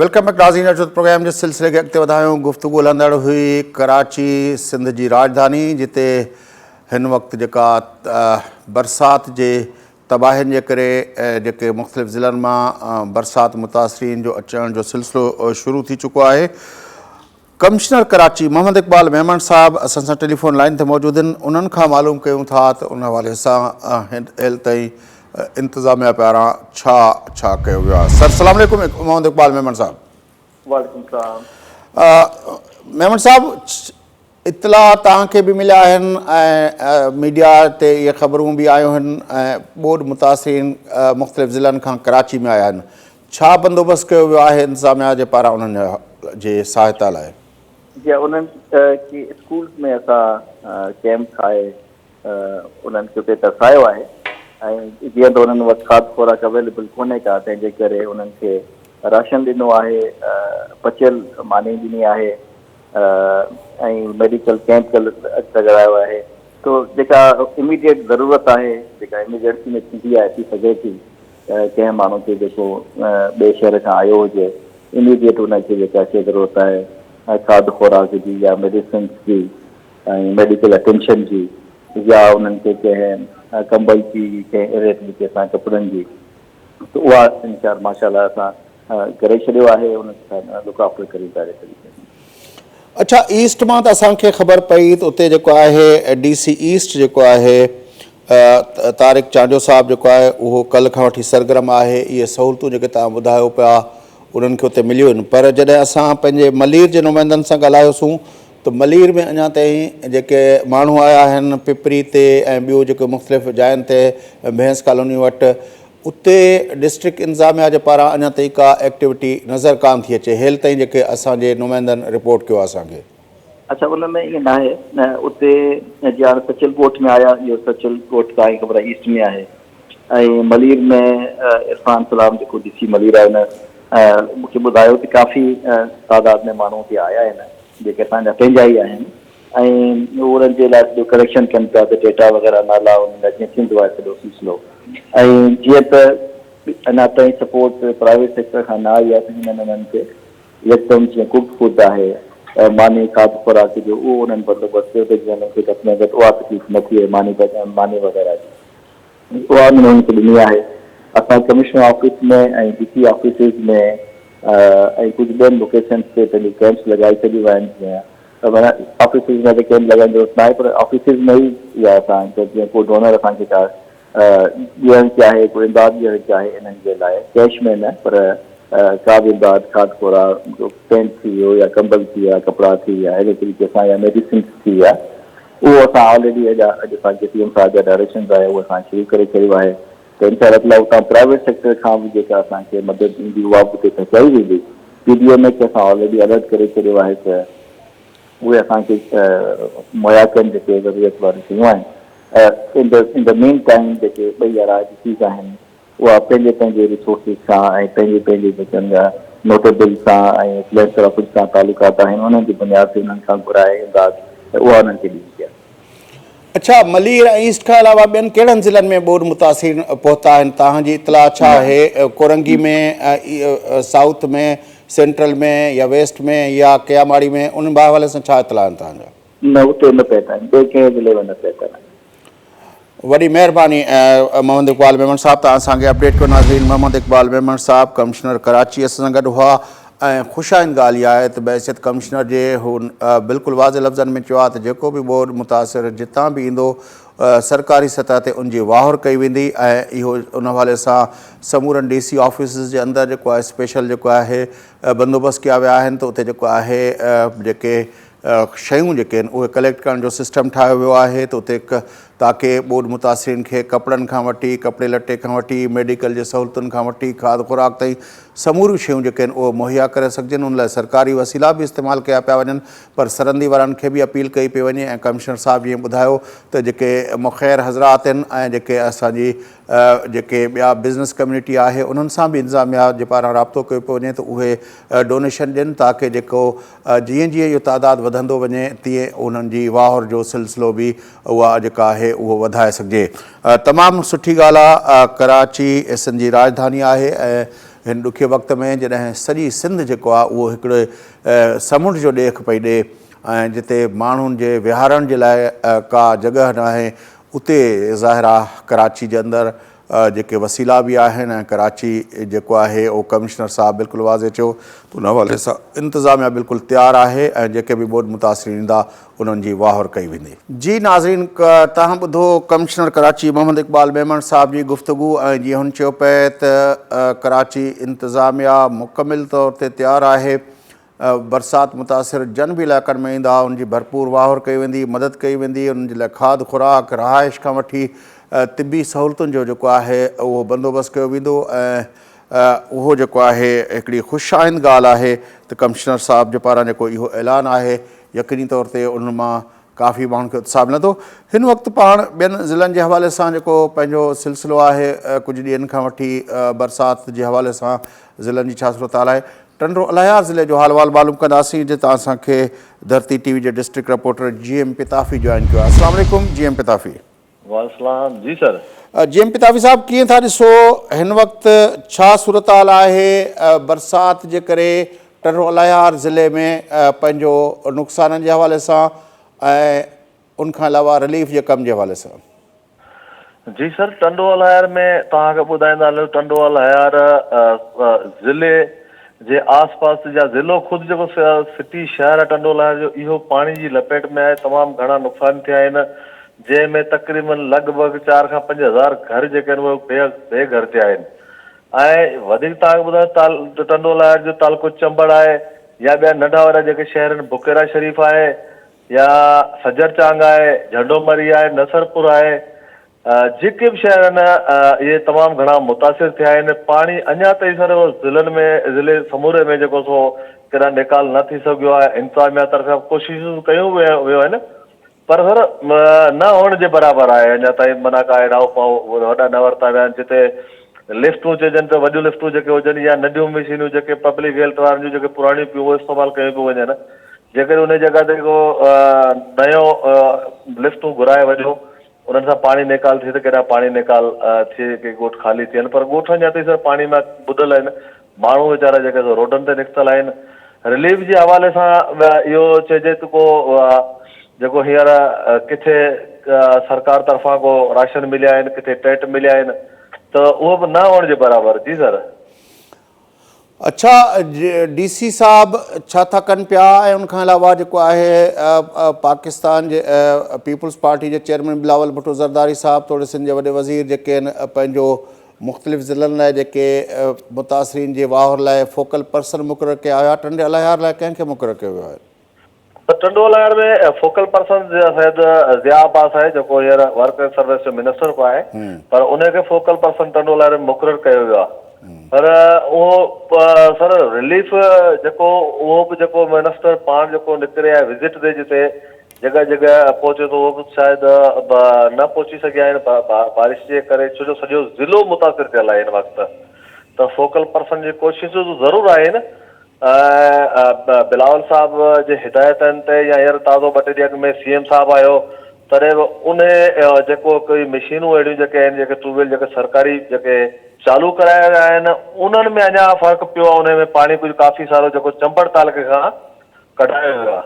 Welcome back ناظرين اچو ته پروگرام جي سلسلي کي اڳتي وڌايون گفتگو هلندڙ هئي ڪراچي سنڌ جي راڄڌاني جتي هن وقت جيڪا برسات جي تباهين جي ڪري جيڪي مختلف ضلعن مان برسات متاثرين جو اچڻ جو سلسلو شروع ٿي چڪو آهي ڪمشنر ڪراچي محمد اقبال ميمڻ صاحب اسان سان ٽيليفون لائين تي موجود آهن انهن کان معلوم ڪيون ٿا ته ان حوالي سان هيل تائين انتظاميا پاران ڇا ڇا ڪيو ويو آهي سر سلام عليڪم محمد اقبال ميمڻ صاحب. وعليڪم السلام. ميمڻ صاحب اطلاع توهان کي به مليا آهن ۽ ميڊيا تي اهي خبرون به آيون آهن ۽ ٻوڏ متاثرين مختلف ضلعن کان ڪراچي ۾ آيا آهن ڇا بندوبست ڪيو ويو آهي انتظاميا جي پاران انهن جي سهائتا لاء؟ جي انهن کي اسڪولز ۾ اسان ڪيمپ ٺاهي انهن کي اتي ترسايو آهي ۽ جيئن ته انهن وٽ کاڌ خوراڪ اويليبل ڪونهي ڪا تنهن جي ڪري انهن کي راشن ڏنو آهي پچيل ماني ڏني آهي ۽ ميڊيڪل ڪيمپ لڳايو آهي تو جيڪا اميڊيٽ ضرورت آهي جيڪا ايمرجنسي ۾ ٿيندي آهي ٿي سگهي ٿي ڪنهن ماڻهو کي جيڪو ٻئي شهر کان آيو هجي اميڊيٽ ان کي جيڪا شيء ضرورت آهي کاڌ خوراڪ جي يا ميڊيسنس جي ۽ ميڊيڪل اٽينشن جي يا انهن کي ڪنهن ڪمبل جي ڪنهن اهڙي طريقي سان ڪپڙن جي ته اها انشار ماشاء الله اسان ڪري ڇڏيو آهي ان کي لڪ آفٽر ڪريون ٿا اهڙي طريقي سان. اڇا ايسٽ مان ته اسان کي خبر پئي ته اتي جيڪو آهي ڊي سي ايسٽ جيڪو آهي طارق چانڊيو صاحب جيڪو آهي اهو ڪلهه کان وٺي سرگرم آهي اهي سهولتون جيڪي توهان ٻڌايو پيا انهن کي اتي مليون آهن پر جڏهن اسان پنهنجي ملير جي نمائندن سان ڳالهايوسون ته ملير ۾ اڃا تائين جيڪي ماڻهو آيا آهن پپري تي ۽ ٻيو جيڪو مختلف جاين تي ڀينس ڪالوني وٽ اتي ڊسٽرڪٽ انتظاميا جي پاران اڃا تائين ڪا ايڪٽيوٽي نظر ڪانه ٿي اچي هيل تائين جيڪي اسان جي نمائندن رپورٽ ڪيو آهي اسان کي. اڇا ان ۾ ائين ناهي نه اتي جي هاڻي سچل ڳوٺ ۾ آيا اهو سچل ڳوٺ توهان کي خبر آهي ايسٽ ۾ آهي ۽ ملير ۾ عرفان سلام جيڪو ڊي سي ملير آهي ان مون کي ٻڌايو ته ڪافي تعداد ۾ ماڻهو اتي آيا آهن جيڪي اسان جا پنهنجا ئي آهن ۽ انهن جي لاء سڄو ڪليڪشن ڪن پيا ته ڊيٽا وغيره نالا انهن جا جيئن ٿيندو آهي سڄو سلسلو ۽ جيئن ته اڃا تائين سپورٽ پرائيويٽ سيڪٽر کان نه آئي آهي ته هنن انهن کي يڪدم جيئن ڪوڪ فوڊ آهي ماني کاڌ خوراڪ جو اهو انهن بندوبست ڪيو ته جيئن انهن کي گهٽ ۾ گهٽ اها تڪليف نه ٿئي ماني ماني وغيره جي اها انهن انهن کي ڏني آهي اسان commissioner office ۾ ۽ D C offices ۾ ۽ ڪجهه ٻين لوڪيشنز تي پنهنجون ڪيمپس لڳائي ڇڏيون آهن جيئن معنيٰ آفيسز ۾ ته ڪيمپ لڳائڻ جي ضرورت ناهي پر آفيسز ۾ ئي اها اسان جيئن ڪو ڊونر اسان کي ڪا ڏيڻ چاهي، ڪو امداد ڏيڻ چاهي انهن جي لاء ڪيش ۾ نه پر ڪا به امداد کاڌ خوراڪ جو ٽينٽ ٿي ويو يا ڪمبل ٿي ويا ڪپڙا ٿي ويا اهڙي طريقي سان يا ميڊيسنس ٿي ويا اهو اسان آلريڊي اڄ اڄ اسان کي سي ايم صاحب جا ڊائريڪشنز آهي اهو اسان شروع ڪري ڇڏيو آهي ته انشاء الله تعالٰي اتان پرائيويٽ سيڪٽر کان به جيڪا اسان کي مدد ايندي اها به اتي پهچائي ويندي پي ڊي ايم اي کي اسان آلريڊي الرٽ ڪري ڇڏيو آهي ته اهي اسان کي مهيا ڪن جيڪي ضرورت واريون شيون آهن ان دا ان دا مين ٽائيم جيڪي ٻئي آر I D Cs آهن اها پنهنجي پنهنجي ريسورسز سان ۽ پنهنجي پنهنجي جيڪي ان جا نوٽيبل سان ۽ فلينٿراپسٽ سان تعلقات آهن انهن جي بنياد تي انهن کان گهرائي امداد اها انهن کي ڏني وئي آهي. اڇا ملير ۽ ايسٽ کان علاوه ٻين ڪهڙن ضلعن ۾ ٻوڏ متاثرين پهتا آهن توهان جي اطلاع ڇا آهي ڪورنگي ۾ سائوٿ ۾ سينٽرل ۾ يا ويسٽ ۾ يا ڪياماڙي ۾ انهن حوالي سان ڇا اطلاع آهن توهان جا؟ نه اتي نه پهتا آهن ٻئي ڪنهن ضلعي ۾ نه پهتا آهن. وڏي مهرباني محمد اقبال ميمڻ صاحب توهان اسان کي اپڊيٽ ڪيو ناظرين محمد اقبال ميمڻ صاحب ڪمشنر ڪراچي اسان سان گڏ هئا ۽ خوش آئند ڳالهه اها آهي ته بحيثيت ڪمشنر جي هو بلڪل واضح لفظن ۾ چيو آهي ته جيڪو به ٻوڏ متاثر جتان به ايندو سرڪاري سطح تي ان جي واهر ڪئي ويندي ۽ اهو ان حوالي سان سمورن ڊي سي آفيسز جي اندر جيڪو آهي اسپيشل جيڪو آهي بندوبست ڪيا ويا آهن ته اتي جيڪو آهي جيڪي شيون جيڪي آهن اهي ڪليڪٽ ڪرڻ جو سسٽم ٺاهيو ويو آهي ته اتي تاڪه ٻوڏ متاثرين کي ڪپڙن کان وٺي ڪپڙي لٽي کان وٺي ميڊيڪل جي سهولتن کان وٺي کاڌ خوراڪ تائين سموريون شيون جيڪي آهن اهي مهيا ڪري سگهجن ان لاء سرڪاري وسيلا به استعمال ڪيا پيا وڃن پر سرندي وارن کي به اپيل ڪئي پئي وڃي ۽ ڪمشنر صاحب جيئن ٻڌايو ته جيڪي مخير حضرات آهن ۽ جيڪي اسان جي جيڪي ٻيا بزنس ڪميونٽي آهي انهن سان به انتظاميا جي پاران رابطو ڪيو پيو وڃي ته اهي ڊونيشن ڏين تاڪه جيڪو جيئن جيئن اهو تعداد وڌندو وڃي تيئن انهن جي واهر جو سلسلو به اها جيڪا آهي اهو وڌائي سگهجي. تمام سٺي ڳالهه آ ڪراچي سنڌ جي راڄڌاني آهي ۽ هن ڏکي وقت ۾ جڏهن سڄي سنڌ جيڪو آهي اهو هڪڙي سمنڊ جو ڏيک پئي ڏي ۽ جتي ماڻهن جي ويهارڻ جي لاء ڪا جڳهه ناهي اتي ظاهر آهي ڪراچي جي اندر جيڪي وسيلا به آهن ۽ ڪراچي جيڪو آهي اهو ڪمشنر صاحب بلڪل واضح چيو ته ان حوالي سان انتظاميا بلڪل تيار آهي ۽ جيڪي به ٻوڏ متاثرين ايندا انهن جي واهر ڪئي ويندي. جي ناظرين توهان ٻڌو ڪمشنر ڪراچي محمد اقبال ميمڻ صاحب جي گفتگو ۽ جيئن هن چيو پئي ته ڪراچي انتظاميا مڪمل طور تي تيار آهي برسات متاثر جن به علائقن ۾ ايندا انهن جي ڀرپور واهر ڪئي ويندي، مدد ڪئي ويندي، انهن جي لاء کاڌ خوراڪ، رهائش کان وٺي طبي سهولتن جو جيڪو آهي اهو بندوبست ڪيو ويندو ۽ اهو جيڪو آهي هڪڙي خوش آئند ڳالهه آهي ته ڪمشنر صاحب جي پاران جيڪو اهو اعلان آهي يقيني طور تي انهن مان ڪافي ماڻهن کي اتساهه ملندو. هن وقت پاڻ ٻين ضلعن جي حوالي سان جيڪو پنهنجو سلسلو آهي ڪجهه ڏينهن کان وٺي برسات جي حوالي سان ضلعن جي ڇا صورتحال آهي ٽنڊو الهيار ضلعي جو حال احوال معلوم ڪنداسين جتان اسان کي ڌرتي ٽي وي جي district reporter G M Pitafi join ڪيو آهي السلام عليڪم جي ايم پتافي. وعليڪم السلام جي سر. جي ايم پتافي صاحب ڪيئن ٿا ڏسو هن وقت ڇا صورتحال آهي برسات جي ڪري ٽنڊو الهيار ضلعي ۾ پنهنجو نقصانن جي حوالي سان ۽ ان کان علاوه رليف جي ڪم جي حوالي سان. جي سر ٽنڊو الهيار ۾ توهان کي ٻڌائيندا هلون ٽنڊو الهيار ضلعي جي آس پاس جا ضلعو خود جيڪو سٽي شهر آهي ٽنڊو الهيار جو اهو پاڻي جي لپيٽ ۾ آهي تمام گهڻا نقصان ٿيا آهن جنهن ۾ تقريبن لڳ ڀڳ چار کان 5000 گهر جيڪي آهن اهي بي گهر ٿيا آهن ۽ وڌيڪ توهان کي ٻڌايان ٽنڊو الهيار جو تعلقو چمبڙ آهي يا ٻيا ننڍا وڏا جيڪي شهر آهن بڪيرا شريف آهي يا سجر چانگ آهي، جهنڊو مري آهي، نصرپور آهي، جيڪي به شهر آهن اهي تمام گهڻا متاثر ٿيا آهن، پاڻي اڃا تائين سر ضلعن ۾ ضلعي سموري ۾ جيڪو سو ڪيڏانهن نيڪال نه ٿي سگهيو آهي، انتظاميا طرفان ڪوششون ڪيون ويون آهن پر سر نه هئڻ جي برابر آهي اڃا تائين معنيٰ ڪا اهڙا اپاء وڏا نه ورتا ويا آهن جتي لفٽون چئجن ته وڏيون لفٽون جيڪي هجن يا ننڍيون مشينون جيڪي پبلڪ هيلٿ وارن جون جيڪي پراڻيون پيون اهي استعمال ڪيون پيون وڃن جيڪڏهن انهي جڳهه تي ڪو نيو لفٽون گهرائي وڃو انهن سان پاڻي نيڪال ٿئي ته ڪيڏانهن پاڻي نيڪال ٿئي ڪي ڳوٺ خالي ٿين پر ڳوٺ اڃا تائين سر پاڻي مان ٻڏل آهن ماڻهو ويچارا جيڪي سو روڊن تي نڪتل آهن رليف جي حوالي سان اهو چئجي ته ڪو جيڪو هينئر ڪٿي سرڪار طرفان ڪو راشن مليا آهن ڪٿي ٽينٽ مليا آهن ته اهو به نه هئڻ جي برابر جي سر. اڇا ڊي سي صاحب ڇا ٿا ڪن پيا ۽ ان کان علاوه جيڪو آهي پاڪستان جي پيپلز پارٽي جي چيئرمين بلاول ڀٽو زرداري صاحب توڙي سنڌ جي وڏي وزير جيڪي آهن پنهنجو مختلف ضلعن لاء جيڪي متاثرين جي واهر لاء فوڪل پرسن مقرر ڪيا ويا ٽنڊي الهيار لاء ڪنهن کي مقرر ڪيو ويو آهي؟ ته ٽنڊو الهيار ۾ فوڪل پرسن سيد ضياء عباس آهي جيڪو هينئر ورڪ اينڊ سروس جو منسٽر به آهي پر ان کي فوڪل پرسن ٽنڊو الهيار ۾ مقرر ڪيو ويو آهي پر اهو سر رليف جيڪو اهو به جيڪو منسٽر پاڻ جيڪو نڪري ۽ وزٽ ڏي جتي جڳهه جڳهه پهچي ٿو اهو به شايد نه پهچي سگهيا آهن بارش جي ڪري ڇو جو سڄو ضلعو متاثر ٿيل آهي هن وقت ته فوڪل پرسن جي ڪوششون ضرور آهن ۽ بلاول صاحب جي هدايتن تي يا هينئر تازو ٻه ٽي ڏينهن اڳ ۾ سي ايم صاحب آيو تڏهن به انهي جيڪو ڪوئي مشينون اهڙيون جيڪي آهن جيڪي ٽيوب ويل جيڪي سرڪاري جيڪي چالو ڪرايا ويا آهن انهن ۾ اڃا فرق پيو آهي انهي ۾ پاڻي ڪجهه ڪافي سارو جيڪو چمبڙ تعلقي کان ڪڍايو ويو آهي.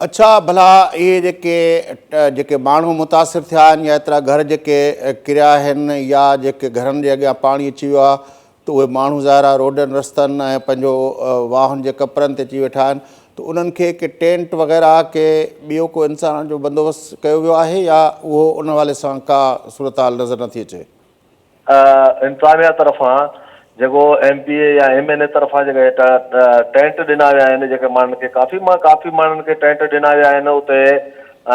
اڇا ڀلا اهي جيڪي جيڪي ماڻهو متاثر ٿيا آهن يا ايترا گهر جيڪي ڪريا آهن يا جيڪي گهرن جي اڳيان پاڻي اچي ويو آهي ته اهي ماڻهو ظاهر آهي روڊن رستن ۽ پنهنجو واهن جي ڪپرن تي اچي ويٺا آهن ته انهن کي ڪي ٽينٽ وغيره ڪي ٻيو ڪو انسانن جو بندوبست ڪيو ويو آهي يا اهو ان حوالي سان ڪا صورتحال نظر نٿي اچي؟ انتظاميا طرفان جيڪو ايم پي اي يا ايم اين اي طرفان جيڪي ٽينٽ ڏنا ويا آهن جيڪي ماڻهن کي ڪافي مان ڪافي ماڻهن کي ٽينٽ ڏنا ويا آهن اتي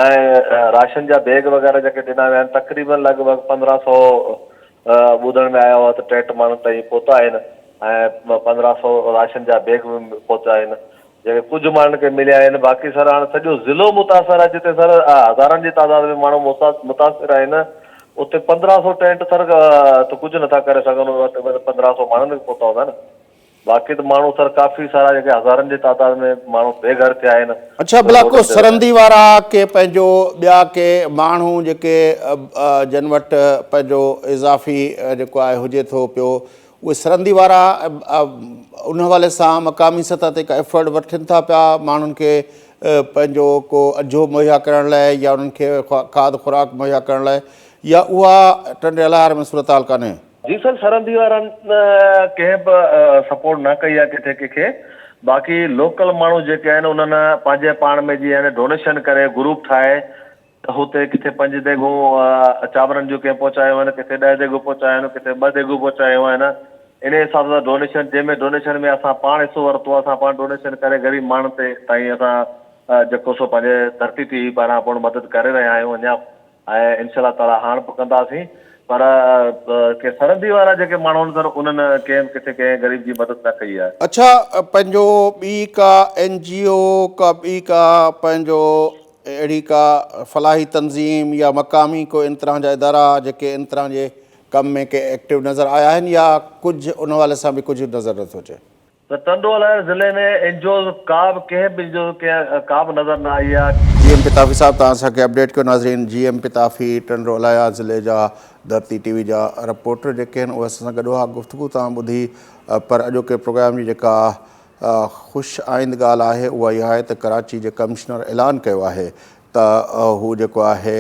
۽ راشن جا بيگ وغيره جيڪي ڏنا ويا آهن تقريبن لڳ ڀڳ 15 سو ٻڌڻ ۾ آيو آهي ته ٽينٽ ماڻهن تائين پهتا آهن ۽ 15 سو راشن جا بيگ به پهتا آهن جيڪي ڪجهه ماڻهن کي مليا آهن باقي سر هاڻ سڄو ضلعو متاثر آهي جتي سر هزارن جي تعداد ۾ ماڻهو متاثر آهن اتي 15 سو ٽينٽ سر ته ڪجهه نٿا ڪري سگهن 15 سو ماڻهن کي پهتا هوندا نه باقي ته ماڻهو سر ڪافي سارا جيڪي هزارن جي تعداد ۾ ماڻهو بي گهر ٿيا آهن. اڇا ڀلا ڪو سرندي وارا ڪي پنهنجو ٻيا ڪي ماڻهو جيڪي جن وٽ پنهنجو اضافي جيڪو آهي هجي ٿو پيو اهي سرندي وارا ان حوالي سان مقامي سطح تي ڪا ايفرٽ وٺن ٿا پيا ماڻهن کي پنهنجو ڪو اجهو مهيا ڪرڻ لاء يا انهن کي کاڌ خوراڪ مهيا ڪرڻ لاء يا اها ٽنڊي الهيار ۾ صورتحال ڪانهي؟ جي سر سرندي وارن ڪنهن به سپورٽ نه ڪئي آهي ڪٿي ڪنهن کي باقي لوڪل ماڻهو جيڪي آهن انهن پنهنجي پاڻ ۾ جي آهن ڊونيشن ڪري گروپ ٺاهي ته هتي ڪٿي پنج ديڳون چانورن جون ڪنهن پهچايون آهن، ڪٿي ڏهه ديڳون پهچايون آهن، ڪٿي ٻه ديڳون پهچايون آهن. انهيء حساب سان ڊونيشن جنهن ۾ ڊونيشن ۾ اسان پاڻ حصو ورتو آهي، اسان پاڻ ڊونيشن ڪري غريب ماڻهن تي تائين اسان جيڪو سو پنهنجي ڌرتي ٽي وي پاران پڻ مدد ڪري رهيا آهيون اڃا ۽ انشاء الله تعاليٰ هاڻ به ڪنداسين پر ڪي سرندي وارا جيڪي ماڻهو آهن سر انهن ڪنهن به ڪٿي ڪنهن غريب جي مدد نه ڪئي آهي. اڇا پنهنجو ٻي ڪا اين جي او ڪا ٻي ڪا پنهنجو اهڙي ڪا فلاحي تنظيم يا مقامي ڪو ان طرح جا ادارا جيڪي ان طرح جي ڪم ۾ ڪي ايڪٽو نظر آيا آهن يا ڪجهه ان حوالي سان به ڪجهه نظر نٿو اچي؟ ته ٽنڊو الهيار ضلعي ۾ اين جي اوز ڪا به ڪنهن به اين جي اوز ڪنهن ڪا به نظر نه آئي آهي. جي ايم پتافي صاحب توهان اسان کي اپڊيٽ ڪيو ناظرين جي ايم پتافي ٽنڊو الهيار ضلعي جا ڌرتي ٽي وي جا رپورٽر جيڪي آهن اهي اسان سان گڏ هئا گفتگو توهان ٻڌي پر اڄوڪي پروگرام جي جيڪا خوش آئند ڳالهه آهي اها اها آهي ته ڪراچي جي ڪمشنر اعلان ڪيو آهي ته هو جيڪو آهي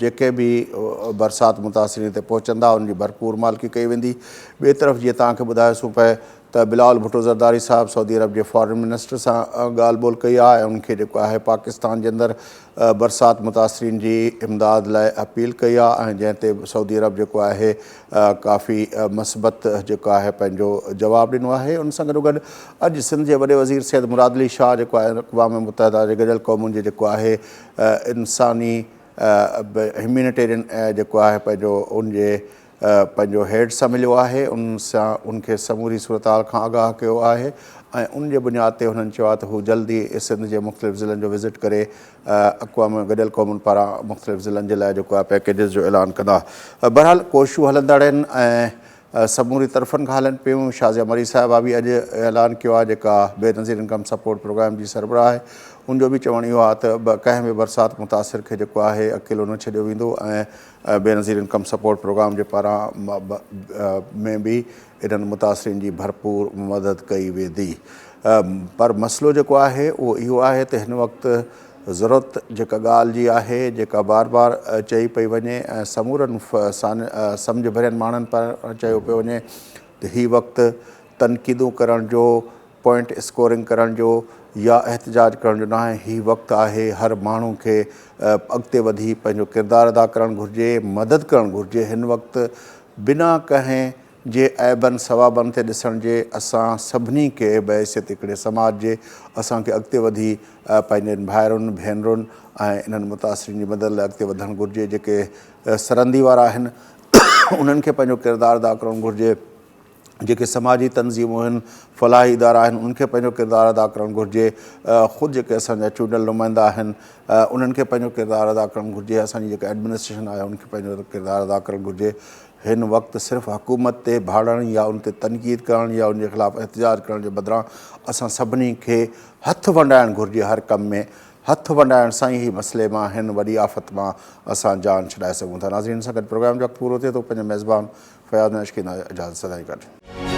جيڪي به برسات متاثرين تي پهچندا انهن جي ڀرپور مالڪي ڪئي ويندي ٻئي طرف جيئن توهان کي ٻڌايوسون پئي ته بلاول ڀٽو زرداري صاحب سعودي عرب جي فارن منسٽر سان ڳالهه ٻولهه ڪئي آهي ۽ ان کي جيڪو آهي پاڪستان جي اندر برسات متاثرين جي امداد لاء اپيل ڪئي آهي ۽ جنهن تي سعودي عرب جيڪو آهي ڪافي مثبت جيڪو آهي پنهنجو جواب ڏنو آهي ان سان گڏوگڏ اڄ سنڌ جي وڏي وزير سيد مراد علي شاهه جيڪو آهي اقوام متحده جي گڏيل قومن جي جيڪو آهي انساني هيومينيٽيرين جيڪو آهي پنهنجو ان جي پنهنجو هيڊ سان مليو آهي ان سان ان کي سموري صورتحال کان آگاهه ڪيو آهي ۽ ان جي بنياد تي هنن چيو آهي ته هو جلد ئي سنڌ جي مختلف ضلعن جو وزٽ ڪري اقوام گڏيل قومن پاران مختلف ضلعن جي لاء جيڪو آهي پيڪيجز جو اعلان ڪندا. بهرحال ڪوششون هلندڙ آهن ۽ سموري طرفن کان هلن پيون. شازيه مري صاحبه به اڄ اعلان ڪيو آهي جيڪا بينظير انڪم سپورٽ پروگرام جي سربراهه آهي ان جو به چوڻ اهو آهي ته ڪنهن به برسات متاثر کي جيڪو آهي اڪيلو نه ڇڏيو ويندو ۽ بينظير انڪم سپورٽ پروگرام جي پاران ۾ به انهن متاثرين جي ڀرپور مدد ڪئي ويندي پر مسئلو جيڪو آهي اهو اهو آهي ته هن وقت ضرورت جيڪا ڳالهه جي آهي جيڪا بار بار چئي پئي وڃي ۽ سمورن سمجهه ڀرين ماڻهن پاران چيو پيو وڃي ته هي وقت تنقيدون ڪرڻ جو پوائنٽ اسڪورنگ ڪرڻ جو يا احتجاج ڪرڻ جو ناهي هي وقت آهي هر ماڻهو کي اڳتي وڌي پنهنجو ڪردار ادا ڪرڻ گهرجي مدد ڪرڻ گهرجي هن وقت بنا ڪنهن جي عيبن ثوابن تي ڏسڻ جي اسان سڀني کي بحيثيت هڪڙي سماج جي اسان کي اڳتي وڌي پنهنجن ڀائرن ڀينرن ۽ انهن متاثرين جي مدد لاء اڳتي وڌڻ گهرجي جيڪي سرندي وارا آهن انهن کي پنهنجو ڪردار ادا ڪرڻ گهرجي جيڪي سماجي تنظيمون آهن فلاحي ادارا آهن انهن کي پنهنجو ڪردار ادا ڪرڻ گهرجي خود جيڪي اسان جا چونڊيل نمائندا آهن انهن کي پنهنجو ڪردار ادا ڪرڻ گهرجي اسان جي جيڪا ايڊمنسٽريشن آهي ان کي پنهنجو ڪردار ادا ڪرڻ گهرجي هن وقت صرف حڪومت تي ڀاڙڻ يا ان تي تنقيد ڪرڻ يا ان جي خلاف احتجاج ڪرڻ جي بدران اسان سڀني کي هٿ ونڊائڻ گهرجي هر ڪم ۾ هٿ ونڊائڻ سان ئي هي مسئلي مان هن وڏي آفت مان اسان جان ڇڏائي سگهون ٿا ناظرين ان سان گڏ پروگرام جو وقت پورو ٿئي ٿو پنهنجي ميزبان فياض نائش کي اجازت سدائين گڏ.